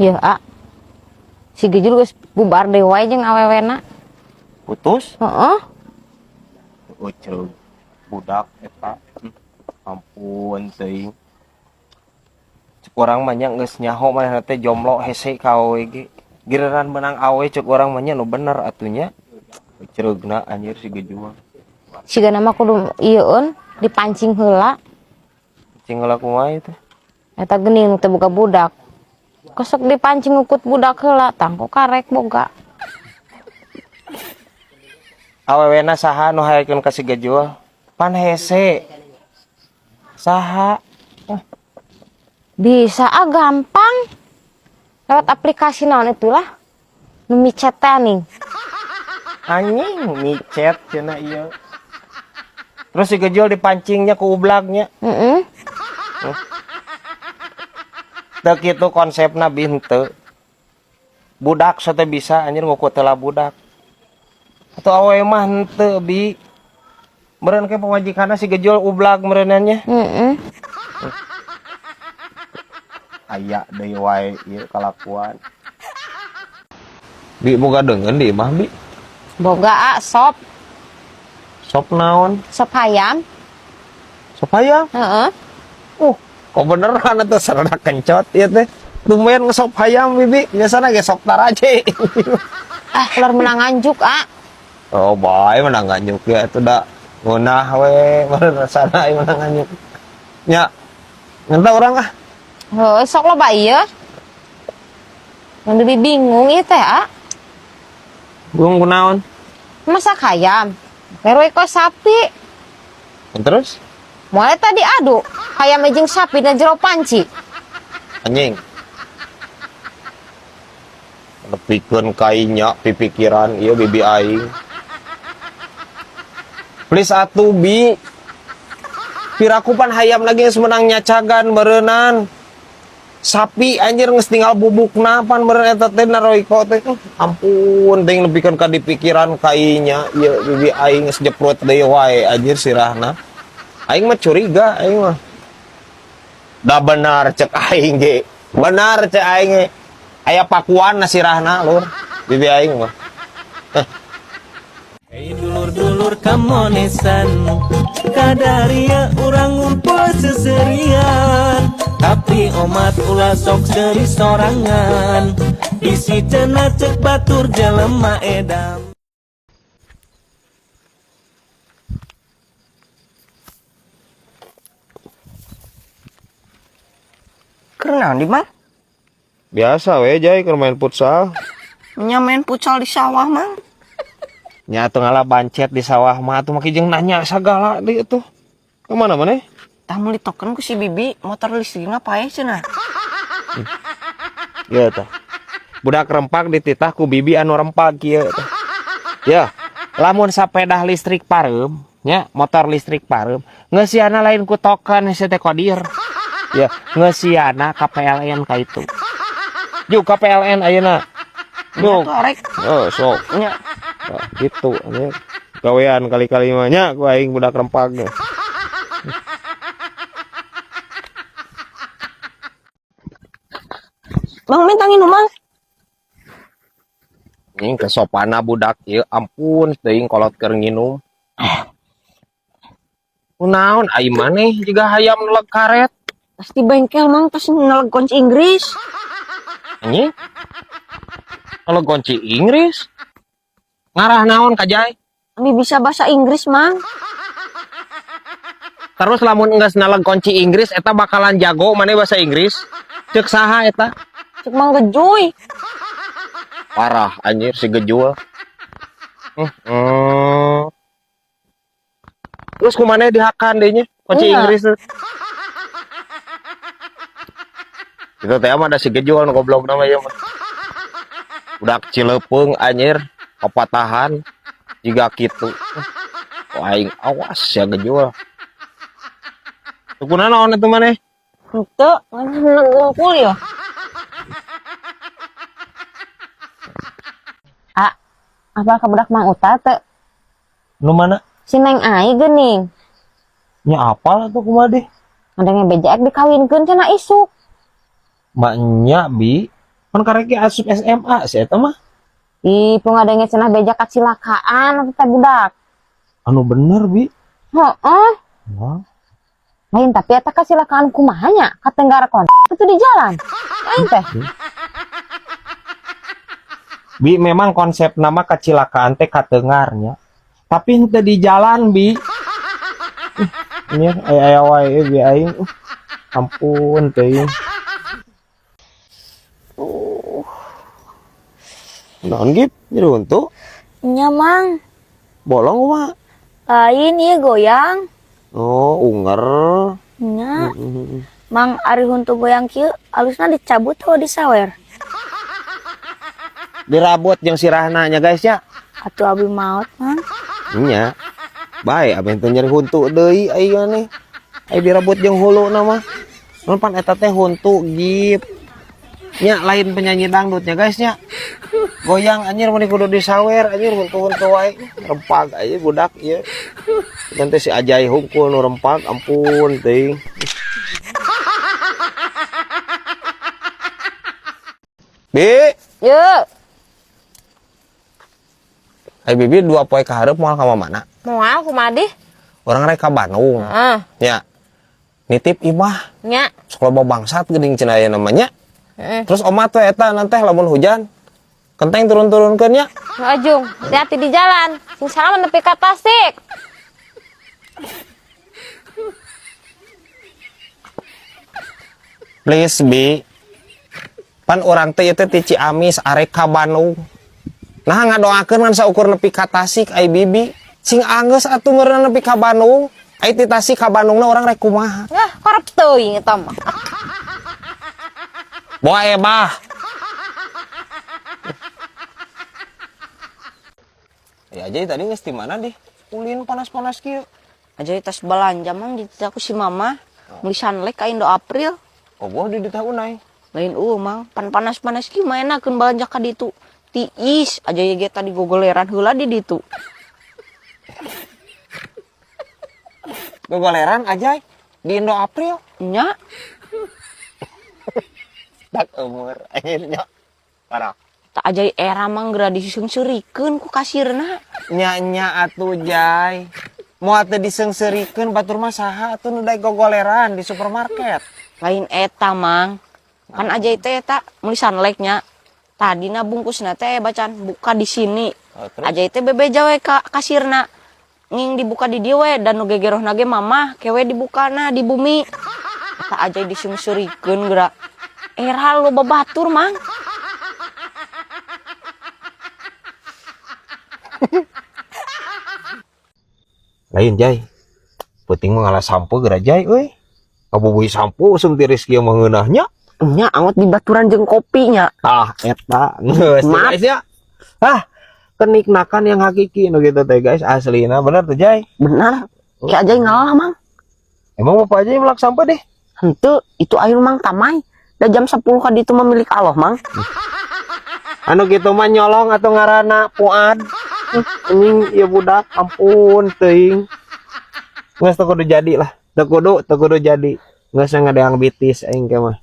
Yeuh, A. Si Gejul geus bubar deui wae jeung awewena. Putus? Heeh. Ucrug budak eta. Ampun teuing. Cek urang mah nya geus nyaho manehna teh jomblo hese ka awewe ge. Giliran menang awe cek urang mah nya nu bener atuh nya. Ucrugna anjir si Gejul. Sigana mah kudu ieueun dipancing heula. Cing heula kumaha ieu teh? Eta geuning nu teu boga budak. Kosok dipancing ngukut budak heula tangko karek boga. Awewena saha nu hayakeun ka si Gejul? Pan hese. Saha? Bisa ah gampang. Lewat aplikasi naon itulah. Nu micet teh ning. Anjing micet cenah ieu. Terus si Gejul dipancingnya ku ublagnya. Heeh. Teu kitu konsepna bi henteu. Budak sote bisa anjir ngukut heula budak. Atau awewe mah henteu bi. Meureun ke pamajikanna si Gejul ublag meureunna nya. Heeh. Aya deui wae ieu kalakuan. Bi boga deungeun di imah bi? Boga a sop. Sop naon? Sop hayam. Sop hayam? Heeh. Kok beneran atuh sarana kencot ieu teh. Tumben ngesop hayam bibi, biasana ge sop taraje. Ah, keluar menang nganjuk, ah. Oh, bae menang nganjuk ya itu da ngeunah we meureun rasana ieu menang nganjuk. Nya. Ngentah urang ah. Heuh, sok loba ieu. Yang lebih bingung ieu teh, ah. Bingung kunaon? Masak hayam. Meroe ko sapi. Terus? Mulai tadi adu, hayam jeung sapi na jero panci. Anjing. Nepikeun kainya pipikiran ieu bibi aing. Please atuh bi. Piraku pan hayam lagi geus menang nyacagan beureunan. Sapi anjir geus tinggal bubukna pan meureun eta teh naroiko teh. Ampun teuing nepikeun ka dipikiran kainya ieu bibi aing geus jeprut deui wae anjir sirahna. Aing mah curiga aing mah. Da benar cek aing ge. Benar cek aing ge. Aya pakuan na sirahna lur. Bibi aing mah. Hei dulur-dulur kamonesan, kadaria urang ngumpul seserian. Tapi omat ulah sok seri sorangan, bisi cenah cek batur jelema edam. Keur naon di, Mang? Biasa we Jai keur main futsal. Nya main futsal di sawah, Mang. Nya atuh ngalah bancet di sawah mah atuh make jeung nanya sagala deui atuh. Ka mana maneh? Tah meuli token ku si Bibi, motor listrikna paeh cenah. Ieu tah. Budak rempak dititah ku Bibi anu rempak kieu tah. Ya, lamun sapedah listrik pareum, nya motor listrik pareum, ngeusiana lain ku token hese teh kodir. Ya, ngeusiana ka PLN ka itu. Yuk ka PLN ayeuna. Yuk. Torek. Oh, sok. Nya. Nah, gitu anjir. Gawean kali-kali mah nya ku aing budak rempak ge. Mang minta nginum, Mang. Ini kesopana budak ieu ampun teuing kolot keur nginum. Kunaon ai maneh jiga hayam neleg karet. Tas di bengkel, Mang, tas neleg kunci Inggris. Anjing. Neleg kunci Inggris. Ngarah naon ka Jai? Ami bisa bahasa Inggris, Mang. Terus lamun geus neleg kunci Inggris eta bakalan jago maneh bahasa Inggris. Ceuk saha eta? Ceuk Mang Gejuy. Parah anjir si Gejul. Terus kumaneh dihakan deui nya kunci Iya. Inggris tuh. Itu teh mah ada si Gejul nu goblok nama ieu mah. Budak Cileupeng anjir kepatahan jiga kitu. Wah, aing awas ya Gejul. Tukuna naon eta maneh? Henteu, ngumpul ya. A, apa ka budak Mang Uta teu? Nu mana? Si Neng Ai geuning. Nya apal atuh kumaha deh? Ada ngebeja ek dikawinkeun cenah isuk. Maknya bi. Pan karek ge asup SMA si eta mah. Ih, pungadenge cenah beja kacilakaan atuh teh budak. Anu bener, Bi. Heeh. Wah. Lain tapi eta kacilakaan kumaha nya? Katenggara kon itu di jalan. Lain teh. Bi, memang konsep nama kacilakaan teh katengarnya. Tapi henteu di jalan, Bi. Ih, ini aya aya wae bi aing. Ampun teuing. Naon Gip? Jadi untuk Nya, Mang. Bolong kumaha? Lain ieu goyang. Oh, unger. Nya. Mang, ari huntu goyang kieu alusna dicabut atau disawer? Dirabot jeung sirahna nya, guys, ya. Atuh abi maot, Mang. Nya. Bae abah teh nyeri huntu deui aing nih. Ai dirabot jeung huluna mah. Mun pan eta teh huntu, Gip. Nya lain penyanyi dangdutnya, guys, nya. Goyang anjir mun kudu disawer anjir huntu-huntu wae. Rempag aja budak ieu. Nanti si Ajai hungkul nu rempag, ampun teuing. Bi, Yuk. Ai Bibi 2 poe ka hareup moal ka mana? Moal kumaha dih? Urang rek ka Bandung. Heeh. Nya. Nitip imah. Nya. Sekolah bangsat geuning cenah aya namanya. Heeh. Terus omat we eta nanti lamun hujan kenteng turun-turunkeun nya. Ajung, hati-hati di jalan. Sing salaman nepi ka Tasik. Please, Bi. Pan urang teh ieu teh ti Ciamis arek ka Bandung. Nah, ngadoakeun ngan saukur nepi ka Tasik ai Bibi. Sing anggeus atuh meureun nepi ka Bandung. Ai ti Tasik ka Bandungna urang rek kumaha? Ngah, korep teuing eta mah. Boa ebah. Ya aja tadi geus di mana deh? Ulin panas-panas kieu. Aja tas belanja, Mang, di aku si mama meuli Sunlight ka Indo April. Oh, boh di ditah unai. Lain eueuh, Mang, pan panas-panas kieu mah enakeun balanja ka ditu. Tiis aja ye ge tadi gogoleran heula di ditu. Gogoleran aja di Indo April. Nya. Tak umur akhirnya. Parah. Tak aja era, Mang, geura diseungseurikeun ku kasirna. Nya nya atuh, Jai. Moal teu diseungseurikeun, batur mah saha atuh nu daek gogoleran di supermarket? Lain eta, Mang. Kan aja teh eta meuli Sunlight nya. Tadina bungkusna teh bacaan buka di sini. Oh, terus? Aja teh bebeja we ka kasirna. Nging dibuka di dieu we dan nu gegerohna ge mamah kewe dibukana di bumi. Eta aja diseungseurikeun geura. Era lo babatur, Mang. Lain, Jai. Penting mah ngalah sampo geura, Jai euy. Kabubui sampo usum tiris kieu mah ngeunahnya. Nya angot di baturan jeung kopinya. Ah, eta geus Maaf. guys ya. Ah, kenikmakan yang hakiki nu gitu teh, guys, aslina bener tuh, Jai. Benar. Kayak aja ngalah, Mang. Emang bapak aja yang melak sampo deh? Henteu, itu air, Mang, tamai. Da jam 10 ka ditu mah milik Allah, Mang. Anu gitu mah nyolong atau ngarana Puad. Anjing ya budak, ampun teuing. Geus teu kudu jadi lah. Teu kudu jadi. Geus ngadeang bitis aing ke mah.